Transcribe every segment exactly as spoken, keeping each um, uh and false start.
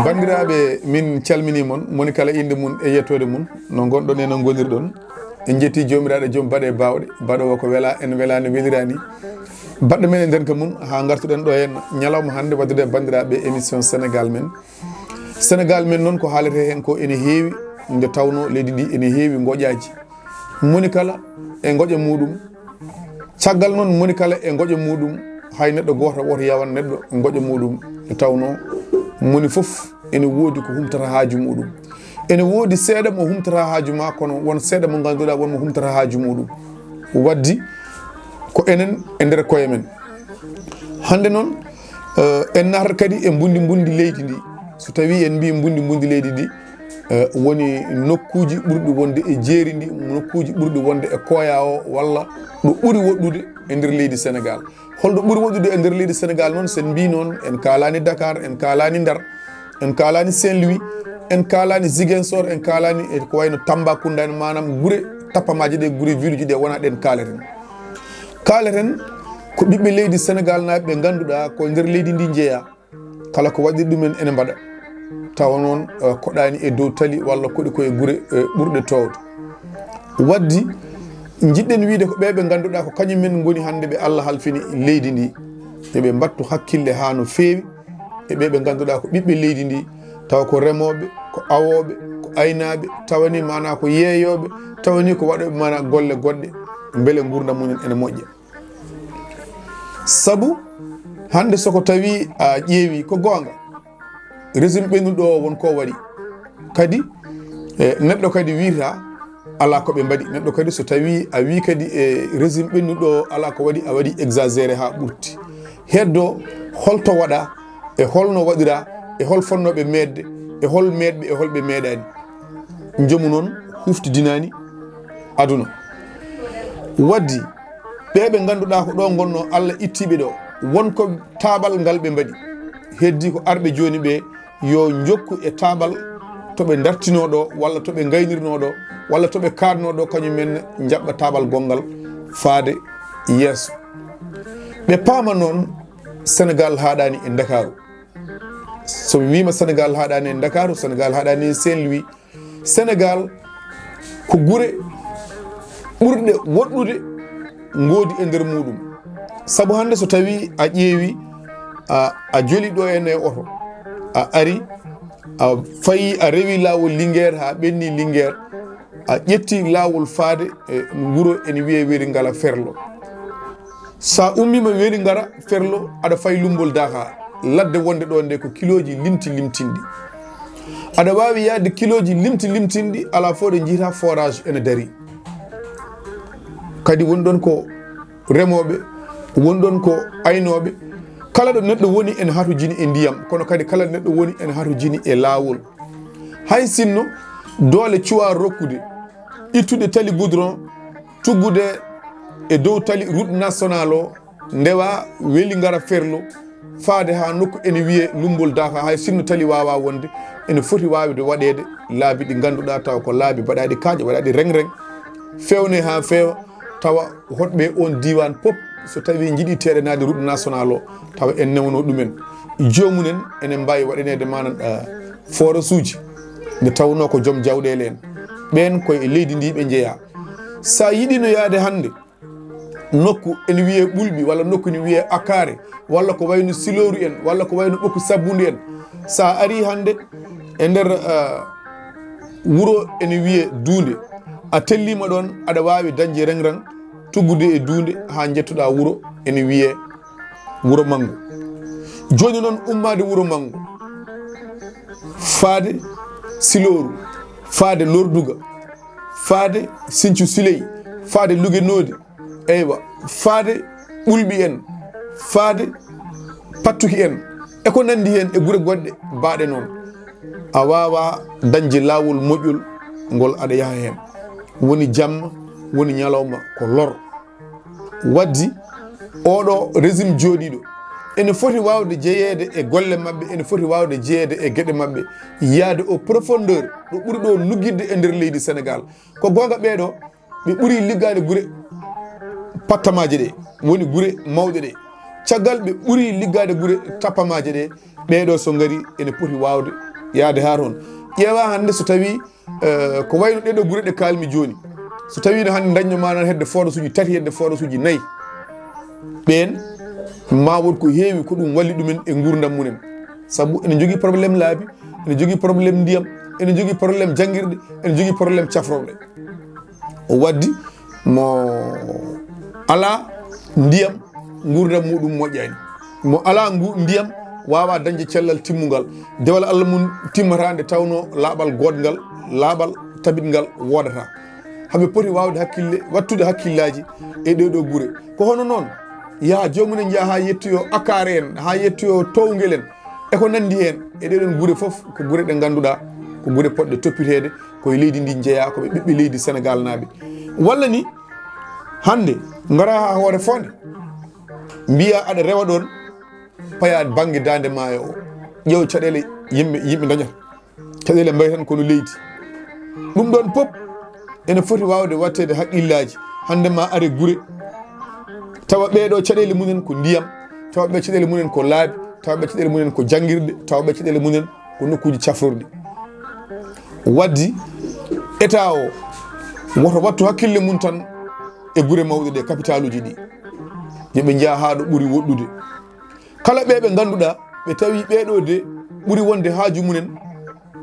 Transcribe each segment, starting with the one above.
Banndiraaɓe, min calminii mon, moni kala innde mum e yettoode mum, no ngonɗon e no ngonirɗon. En njettii Joomiraaɗo, Joom baɗe baawɗe, baɗoowo ko wela en, welaani, weliraani. Baɗɗo men e nder ka mum, haa ngartuɗen ɗo heen ñalawma hannde, waɗdude e banndiraaɓe émission Sénégal men. Sénégal men noon, ko haaletee heen ko ene heewi, nde tawnoo leydi ndi ene heewi ngoƴaaji. Moni kala e ngoƴa muɗum. Caggal noon, moni kala e ngoƴa muɗum, hay neɗɗo gooto woto yawan neɗɗo ngoƴa muɗum. Nde tawnoo moni fof ene woodi ko humtata haaju muɗum. Ene woodi seeɗa mo humtata haaju ma, kono won seeɗa mo ngannduɗaa won mo humtata haaju muɗum. Waddi ko enen e nder koye men. Hannde noon, eh, en naatat kadi e mbundi mbundi leydi ndi. So tawii en mbii mbundi mbundi leydi ndi, eh, woni nokkuuji ɓurɗi wonde e jeeri ndi, nokkuuji ɓurɗi wonde e koya o, walla ɗo ɓuri woɗɗude e nder leydi Sénégal. Holɗo ɓuri woɗɗude e nder leydi Sénégal noon, so en mbii noon, en kaalaani Dakar, en kaalaani Ndar, en kaalaani Saint-Louis, en kaalaani Ziguinchor, en kaalaani e ko wayno Tambacounda en, maanaam gure tappamaaje ɗe, gure viluji ɗe, wonaa ɗen kaaleten. Kaaleten ko ɓiɓɓe leydi Sénégal naaɓe ɓe ngannduɗaa ko nder leydi ndi njeyaa. Kala ko waɗiri ɗumen ene mbaɗa. Tawa noon, eh, koɗaani e dow tali walla koɗi ko e gure, eh, ɓurɗe toowde. Waddi, njiɗɗen wiide ko ɓe ɓe ngannduɗaa ko kañum men ngoni hannde ɓe Allah halfini leydi ndi. Yo ɓe mbattu hakkille haa no feewi e ɓe ɓe ngannduɗaa ko ɓiɓɓe leydi ndi, tawa ko remooɓe, ko awooɓe, ko aynaaɓe, tawa ni maanaa ko yeeyooɓe, tawa ni ko waɗooɓe maanaa golle goɗɗe, mbele nguurndam mumen ene moƴƴa. Sabu hannde so ko tawi a ƴeewi ko goonga, régime ɓennuɗo o won ko waɗi. Kadi, e, neɗɗo kadi wiyata alaa ko ɓe mbaɗi. Neɗɗo kadi so tawi a wi kadi e régime ɓennuɗo o alaa ko waɗi, a waɗi exagéré haa ɓurti. Heddo holto waɗa, e holno waɗira, e hol fonnooɓe meeɗde, e hol meeɗɓe, e hol ɓe meeɗaani. Njomu noon huftidinaani aduna. Waddi, ɓe ɓe ngannduɗaa ko ɗo ngonnoo, Allah ittii ɓe ɗo. Won ko taaɓal ngal ɓe mbaɗi. Heddi ko arɓe jooni ɓe yo njokku e taaɓal to ɓe ndartinoo ɗo, walla to ɓe ngaynirnoo ɗo, walla to ɓe kaadnoo ɗo, kañum en njaɓɓa taaɓal gonngal faade yeeso. Ɓe paama noon, Sénégal haaɗaani e Ndakaaru. So mi wiima Sénégal haaɗaani e Ndakaaru, Sénégal haaɗaani e Saint-Louis. Sénégal ko gure ɓurɗe woɗɗude ngoodi e nder muɗum. Sabu hannde so tawi a ƴeewi, a, a joli ɗo ene e oto, a ari, a fayi, a rewi laawol Linguère haa ɓenni Linguère, a ƴetti laawol faade e wuro ene wiyee Weli Ngara Ferlo. Sa ummima Weli Ngara Ferlo, aɗa fay Lumbol Daaxa, ladde wonde ɗo nde ko kilooji limti limtinɗi. Aɗa waawi yaade kilooji limti limtinɗi, alaa fof ɗo njiyta forage ene dari. Kadi woni ɗon ko remooɓe, woni ɗon ko aynooɓe. Kala ɗo neɗɗo woni ene hatojini e ndiyam, kono kadi kala neɗɗo woni ene hatojini e laawol. Hay sinno doole cuwa rokkude, ittude tali goudron, tuggude e dow tali route nationale o, ndewa Weli Ngara Ferlo, faade haa nokku ene wiyee Lumbol Daaxa, hay sinno tali waawa wonde, ene foti waawde waɗeede laabi ɗi ngannduɗaa tawa ko laabi baɗaaɗi kaaƴe, waɗaaɗi reng-reng, feewne haa feewa, tawa hoɗɓe e oon diiwaan pop, so tawii njiɗi teeɗanaade route nationale o, tawa en newno ɗumen. Joomumen ene mbaawi waɗaneede maanaam, eh, forage uji, nde tawnoo ko joom jawɗeele en. Ɓeen ko e leydi ndi ɓe njeyaa. Sa yiɗino yaade hannde nokku ene wiyee Ɓulɓi, walla nokku ene wiyee Akkaare, walla ko wayno Silooru en, walla ko wayno Ɓokku Sabbundu en. Sa ari hannde e nder, eh, wuro ene wiyee Duunde, a tellima ɗon, aɗa waawi dañde reng-reng, tuggude e Duunde haa njettoɗaa wuro ene wiyee Wuro Manngo. Jooni noon, ummaade Wuro Manngo, faade Silooru, faade Lorduga, faade Sinthiou Souley, faade Luge Noodi, eywa, faade Ɓulɓi en, faade Pattuki en, e ko nanndi heen e gure goɗɗe baaɗe noon. A waawaa dañde laawol moƴƴol ngol aɗa yaha heen. Woni jamma, woni ñalawma, ko lor. Waddi, oɗo régime jooɗiiɗo ene foti waawde jeyeede e golle maɓɓe, ene foti waawde jeyeede e geɗe maɓɓe, yaade au profondeur, ɗo ɓuri ɗo luggitde e nder leydi Sénégal. Ko goonga, ɓeeɗo ɓe ɓuri liggaade gure pattamaaje ɗe, woni gure mawɗe ɗe. Caggal ɓe ɓuri liggaade gure tappamaaje ɗe, ɓeeɗo so ngari ene poti waawde yaade haa toon. Ƴeewa hannde so tawi, eh, ko wayno ɗeɗo gure ɗe kaalmi jooni. So tawi no hannde dañno manan hedde forage uji tati, hedde forage uji nayi. Ɓeen ma won ko heewi ko ɗum walli ɗumen e nguurndam mumen. Sabu ene jogii problème laabi, ene jogii problème ndiyam, ene jogii problème janngirɗe, ene jogii problème cafrorɗe. O waddi mo alaa ndiyam, nguurndam muɗum moƴƴaani. Mo alaa ngu ndiyam waawa dañde cellal timmungal. Dewal Allah mum timmata nde tawnoo laaɓal goodngal, laaɓal tabitngal woodata. Haɓe poti waawde hakkille, wattude hakkillaaji e ɗee ɗoo gure. Ko hono noon, yaha joomum en njaha haa yettoyoo Akkaare en, haa yettoyoo Towngel en, e ko nanndi heen. E ɗee ɗoon gure fof ko gure ɗe ngannduɗaa ko gure potɗe toppiteede, ko e leydi ndi njeyaa, ko ɓe ɓiɓɓe leydi Senegaalnaaɓe. Walla ni, hannde, ngara haa Hoore Foonde, mbiya aɗa rewa ɗoon, paya bannge Daande Maayo o, ƴeew caɗeele yimɓe, yimɓe ndañata. Caɗeele mbayi tan kono leydi. Ɗum ɗoon pop ene foti waawde watteede haqqillaaji. Hannde ma are gure, tawa ɓee ɗoo caɗeele mumen ko ndiyam, tawa ɓee caɗeele mumen ko laabi, tawa ɓee caɗeele mumen ko janngirɗe, tawa ɓee caɗeele mumen ko nokkuuji cafrorɗi. Waddi Etat o woto wattu hakkille mum tan e gure mawɗe ɗe, kapitaaluuji ɗi. Yo ɓe njaha haa ɗo ɓuri woɗɗude. Kala ɓe ɓe ngannduɗaa, ɓe tawi ɓee ɗoo de ɓuri wonde haaju mumen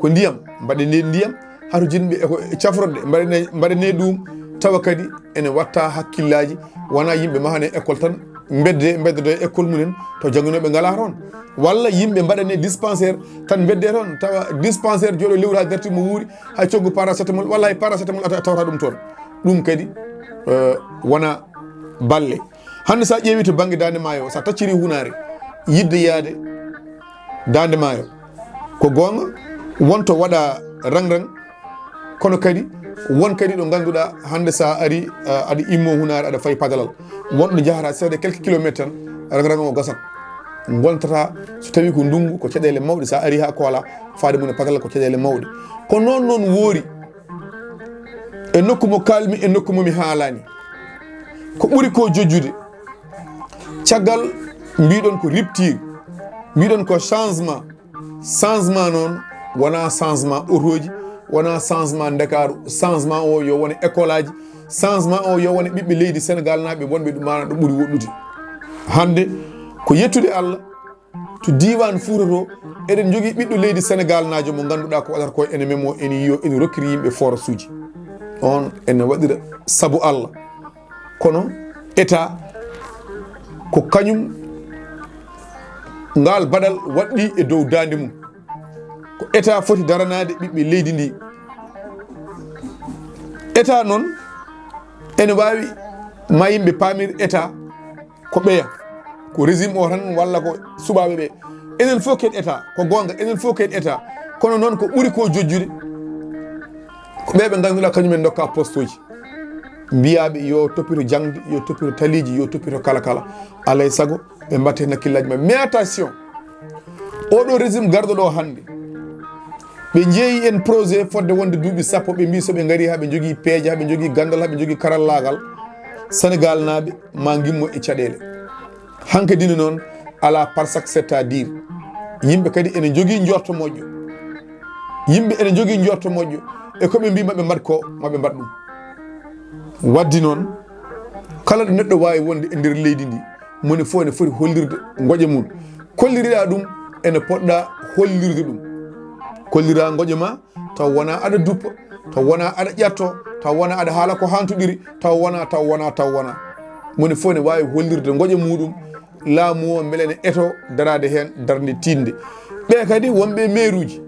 ko ndiyam, mbaɗanee ndiyam, hatojinɓe e ko e cafrorɗe, mbaɗanee, mbaɗanee ɗum, tawa kadi ene watta hakkillaaji, wonaa yimɓe mahane école tan, mbedde, mbeddodo e école mumen, taw jannginooɓe ngalaa toon. Walla yimɓe mbaɗanee dispensaire tan, mbedde toon, tawa dispensaire jooɗo lewru haa darti mo wuuri, hay coggu paracétamol, walla hay paracétamol a ta-, a tawata ɗum toon. Ɗum kadi, eh, wona balle. Hannde, so a ƴeewi to bannge Daande Maayo, so a tacciri Hunaare, yiɗde yaade Daande Maayo, ko goonga, won to waɗa rang-rang, kono kadi won kadi ɗo ngannduɗaa, hannde, so a ari, a, aɗa immo Hunaare, aɗa fayi Padalal, won ɗo njahata seeɗa quelques kilomètres tan, rang-rang o gasat. Ngontata, so tawi ko ndunngu, ko caɗeele mawɗe, so a ari haa Koola, faade mum e Padalal ko caɗeele mawɗe. Ko noon noon woori. E nokku mo kaalmi, e nokku mo mi haalani, ko ɓuri ko jojjude, caggal mbiɗon ko rupture, mbiɗon ko changement. Changement noon wona changement otoji, wona changement Ndakaaru. Changement o yo wone école aji, changement o yo wone ɓiɓɓe leydi Sénégal naaɓe wonɓe ɗum maana ɗo ɓuri woɗɗude. Hannde ko yettude Allah, to diiwaan Fuuta to, eɗen njogii ɓiɗɗo leydi Senegaalnaajo mo ngannduɗaa ko waɗata ko ene memo, ene yiyo, ene rokkiri yimɓe forasuuji. On ene waɗira sabu Allah. Kono Etat ko kañum ngaal baɗal waɗɗi e dow daande mum. Ko Etat foti daranaade ɓiɓɓe leydi ndi. Etat noon ene waawi ma yimɓe paamir Etat ko ɓeya, ko régime o tan walla ko suɓaaɓe ɓe. Enen fof ken Etat, ko goonga, enen fof ken Etat. Kono noon ko ɓuri ko jojjude, ko ɓe ɓe ngannduɗaa kañumen ndokka poste uji. Mbiyaaɓe yo toppito jaŋde, yo toppito taliiji, yo toppito kala kala. Alay sago ɓe mbatta heen hakkillaaji maɓɓe. Mais attention, oɗo régime garɗo ɗo hannde, ɓe njeeyi en projet fodde wonde duuɓi sappo, ɓe mbii so ɓe ngarii haa ɓe njogii peeje, haa ɓe njogii ganndal, haa ɓe njogii karallaagal, Senegaalnaaɓe ma ngimmo e caɗeele. Hankadi ne noon alaa, par ce que c'est-à-dire yimɓe kadi ene njogii njorto moƴƴo. Yimɓe ene njogii njorto moƴƴo e ko ɓe mbii maɓe mbaɗ ko, maɓe mbaɗ ɗum. Waddi noon, kala ɗo neɗɗo waawi wonde e nder leydi ndi, moni fof ene foti hollirde ngoƴe mum. Kolliriɗaa ɗum, ene poɗɗa hollirde ɗum. Kolliraa ngoƴe ma, taw wona aɗa duppa, taw wona aɗa ƴatto, taw wona aɗa haala ko hantuɗiri, taw wona, taw wona, taw wona. Moni fof ne waawi hollirde ngoƴe muɗum, laamu o mbele ne eto daraade heen darnde tiiɗnde. Ɓe kadi wonɓe e meeruuji,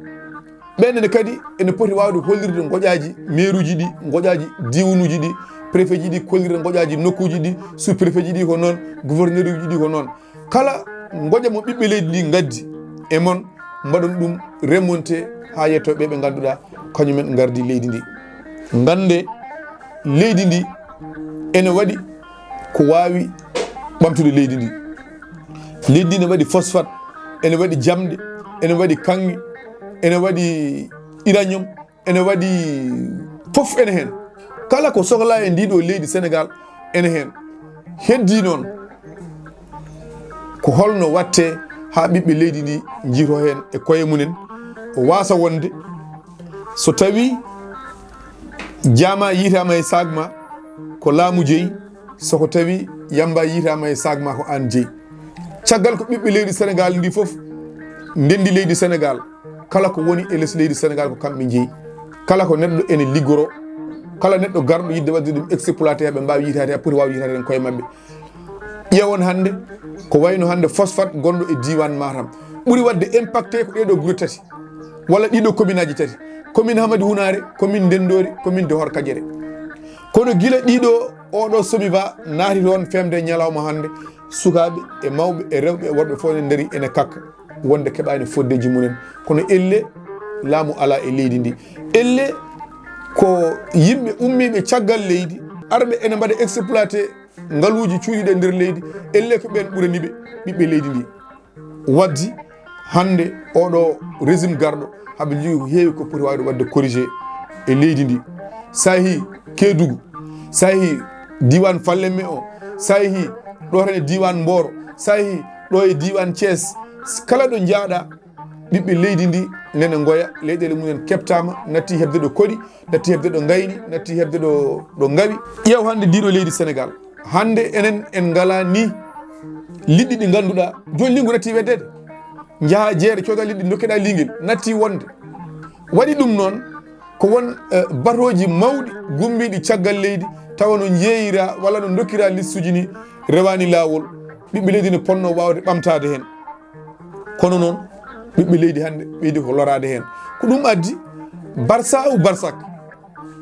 ɓen ne kadi ene poti waawde hollirde ngoƴaaji meeruuji ɗi, ngoƴaaji diiwanuuji ɗi, préfet ji ɗi kollira ngoƴaaji nokkuuji ɗi, sous préfet ji ɗi ko noon, gouverneur uji ɗi ko noon. Kala ngoƴa mo ɓiɓɓe leydi ndi ngaddi e mon, mbaɗon ɗum remonté haa yetto ɓe ɓe ngannduɗaa kañumen ngardi leydi ndi. Ngannde leydi ndi ene waɗi ko waawi ɓamtude leydi ndi. Leydi ndi ne waɗi phosphate, ene waɗi jamɗe, ene waɗi kaŋŋe, ene waɗi uranium, ene waɗi fof ene heen. Kala ko sohlaa e ndii ɗoo leydi Senegaal ene heen. Heddii noon, Ko holno watte haa ɓiɓɓe leydi ndi njiyto heen e koye mumen, waasa wonde so tawi jaama yiytaama e saag ma, ko laamu jeyi, so ko tawi yamba yiytaama e saag ma, ko aan jeyi. Caggal ko ɓiɓɓe leydi Senegaal ndi fof ndenndi leydi Senegaal, kala ko woni e les leydi Senegaal ko kamɓe jeyi. Kala ko neɗɗo ene liggoro, kala neɗɗo garɗo yiɗde waɗde ɗum exploité, ɓe mbaawi yiytaade, poti waaw yiytaade heen koye maɓɓe. Ƴeewon hannde ko wayno hannde phosphate gonɗo e diiwaan Matam, ɓuri waɗde impacté ko ɗeeɗoo gure tati walla ɗiɗo commune aji tati, commune Hamadi Hunaare, commune Ndenndoori, commune de Horkajere. Kono gila ɗiɗo oɗo SOMIVA naati toon feemde ñalawma hannde, sukaaɓe e mawɓe e rewɓe e worɓe fof ene ndari ene kakka wonde keɓaani foddeeji mumen. Kono elle laamu alaa e leydi ndi. Elle ko yimɓe ummiiɓe caggal leydi, arɓe ene mbaɗa exploité ngaluuji cuuɗiiɗi e nder leydi, elle ko ɓeen ɓurani ɓe ɓiɓɓe leydi ndi. Waddi hannde oɗo régime garɗo, haɓe njogii ko heewi ko poti waawde waɗde corrigé e leydi ndi. So a yehii Kédougou, so a yehii diiwaan Falémé o, so a yehii ɗo tan e diiwaan Mboro, so a yehii ɗo e diiwaan Thiès, kala ɗo njaaɗa, ɓiɓɓe leydi ndi nene ngoya, leyɗeele mumen keɓtaama, natti heɓde ɗo koɗi, natti heɓde ɗo ngayni, natti heɓde ɗo, ɗo ngawi. Ƴeew hannde ndiɗo leydi Senegaal. Hannde enen en ngalaa ni liɗɗi ɗi ngannduɗaa, jooni liingu natti weddeede. Njahaa jeere, cooda liɗɗi, ndokkeɗaa liingel, natti wonde. Waɗi ɗum noon, ko won, eh, batooji mawɗi gummiiɗi caggal leydi, tawa no njeeyira walla no ndokkira listuuji ni rewaani laawol, ɓiɓɓe leydi ne potnoo waawde ɓamtaade heen. Kono noon, ɓiɓɓe leydi hannde ɓeydi ko loraade heen. Ko ɗum addi Barça ou Barsak.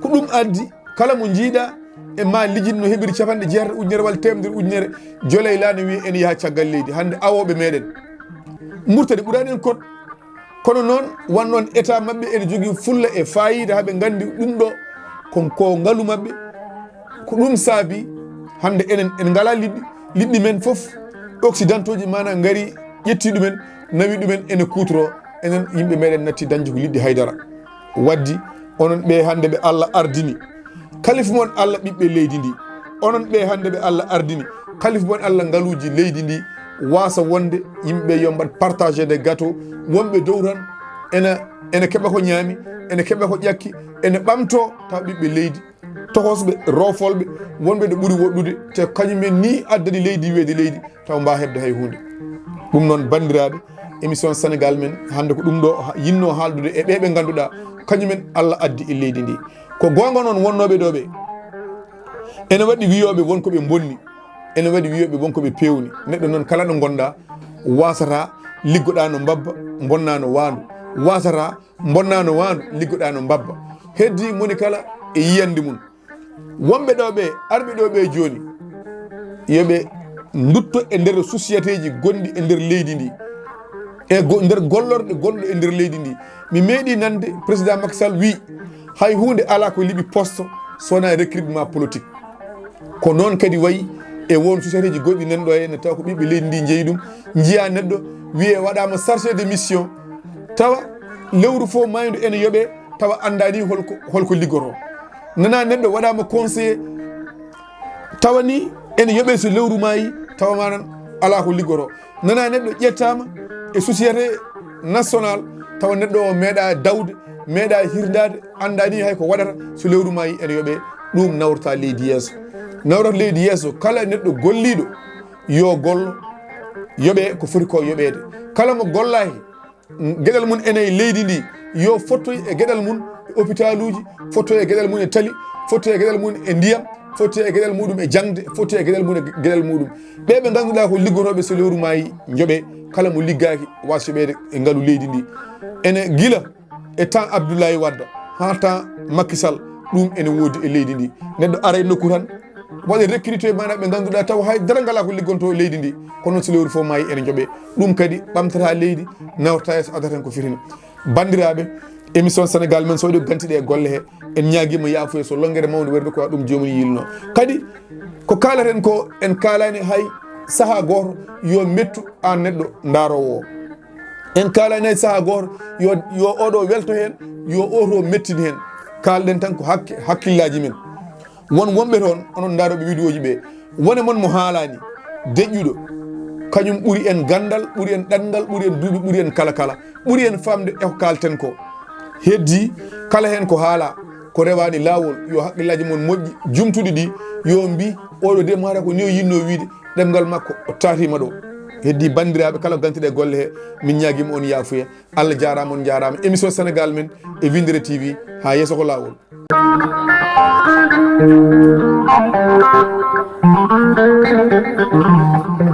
Ko ɗum addi kala mo njiiɗa e ma lijin no heɓiri capanɗe jeetati ujunere walla teemedere ujunere, jolay laa no wiya ene yaha caggal leydi. Hannde awooɓe meɗen Murtani ɓuraani en kon. Kono noon, won noon état maɓɓe ene jogii fulla e faayiida, haa ɓe nganndi ɗum ɗo ko, ko ngalu maɓɓe. Ko ɗum saabi hannde enen en ngalaa liɗɗi. Liɗɗi men fof, occidentaux ji maana ngari, ƴetti ɗumen, nawi ɗumen, ene kuutoroo. Enen yimɓe meɗen natti dañde ko liɗɗi haydara. Waddi onon ɓe hannde ɓe Allah ardini, kalifu mon Allah ɓiɓɓe leydi ndi. Onon ɓe hannde ɓe Allah ardini, kalifu mon Allah ngaluuji leydi ndi, waasa wonde yimɓe ɓe yo mbaɗ partagé de gâteau. Wonɓe dow tan ene, ene keɓa ko ñaami, ene keɓa ko ƴakki, ene ɓamtoo taw ɓiɓɓe leydi, tohosɓe, roofolɓe, wonɓe ɗo ɓuri woɗɗude, te kañum en ni addani leydi weede leydi, taw mba heɓde hay huunde. Ɗum noon, banndiraaɓe, émission Sénégal men hannde ko ɗum ɗo ha-, yinnoo haaldude e ɓe ɓe ngannduɗaa kañum en Allah addi e leydi ndi. Ko goonga noon, wonnooɓe ɗo ɓe, ene waɗi wiyooɓe won ko ɓe mbonni, ene waɗi wiyooɓe won ko ɓe peewni. Neɗɗo noon kala ɗo ngonɗaa, waasata liggoɗaa no mbabba, mbonnaa no waandu. Waasata mbonnaa no waandu, liggoɗaa no mbabba. Heddi moni kala e yiyannde mum. Wonɓe ɗo ɓe, arɓe ɗo ɓe jooni, yo ɓe ndutto e nder sociétéji gonɗi e nder leydi ndi, e go-, nder gollorɗe gonɗe e nder leydi ndi. Mi meeɗi nande président Macky Sall wi hay huunde alaa ko liɓi poste so wonaa recrutement politique. Ko noon kadi wayi e won sociétéji goɗɗi nan ɗo henne, tawa ko ɓiɓɓe leydi ndi njeyi ɗum. Njiya neɗɗo wiye waɗaama chargé de mission, tawa lewru fof maaydu ene yoɓe, tawa anndaani holko, holko liggoto. Nana neɗɗo waɗaama conseiller, tawa ni ene yoɓe so lewru maayi, tawa manan alaa ko liggoto. Nana neɗɗo ƴettaama e société national, tawa neɗɗo o meeɗa dawde, meeɗa hirdaade, anndaani hay ko waɗata so lewru maayi ene yoɓe. Ɗum nawrata leydi yeeso. Nawrata leydi yeeso, kala neɗɗo golliiɗo yo gollo, yoɓe ko foti ko yoɓeede. Kala mo gollaaki, geɗal mum ene e leydi ndi, yo fottoy e geɗal mum e hôpitaluuji, fottoy e geɗal mum e tali, fottoy e geɗal mum e ndiyam, fottoy e geɗal muɗum e jaŋde, fottoy e geɗal mum e geɗal muɗum. Ɓe ɓe ngannduɗaa ko liggotooɓe so lewru maayi, njoɓe, kala mo liggaaki, waas yoɓeede e ngalu leydi ndi. Ene gila e temps Abdoulaye Wade haa temps Macky Sall, ɗum ene woodi e leydi ndi. Neɗɗo aray nokku tan, waɗa recruté maana ɓe ngannduɗaa taw hay dara ngalaa ko liggonto leydi ndi. Kono noon so lewru fof maayi ene njoɓe. Ɗum kadi ɓamtata leydi, nawrata yeeso, adata tan ko fitini. Banndiraaɓe, émission Sénégal men so waɗi gantiɗe e golle he, en ñaagiima yaafuya so longere mawnde waɗi ko ɗum joomum yilno. Kadi ko kaalaten ko, en kaalaani hay sahaa gooto yo mettu aan neɗɗo ndaaroowo o. En kaalaani hay sahaa gooto yo, yo oɗo welto heen, yo oto mettin heen. Kaalɗen tan ko hakke, hakkillaaji men. Won wonɓe toon, onon ndaarooɓe vidéo ji ɓe, wone mon mo haalaani, deƴƴuɗo, Kañum ɓuri en ganndal, ɓuri en ɗanngal, ɓuri en duuɓi, ɓuri en kala kala, ɓuri en famde e ko kaalten ko. Heddi kala heen ko haala ko rewaani laawol, yo haqqillaaji mon moƴƴi, jumtuɗi ɗi, yo mbi oɗo de mara ko ni o yinno wiide, ɗemngal makko o taarima ɗo. Heddi banndiraaɓe kala ko gantiɗe golle he, min ñaagima on yaafuya. Allah jaaraama, on jaaraama. Émission Sénégal men e Windere T V, haa yeeso ko laawol.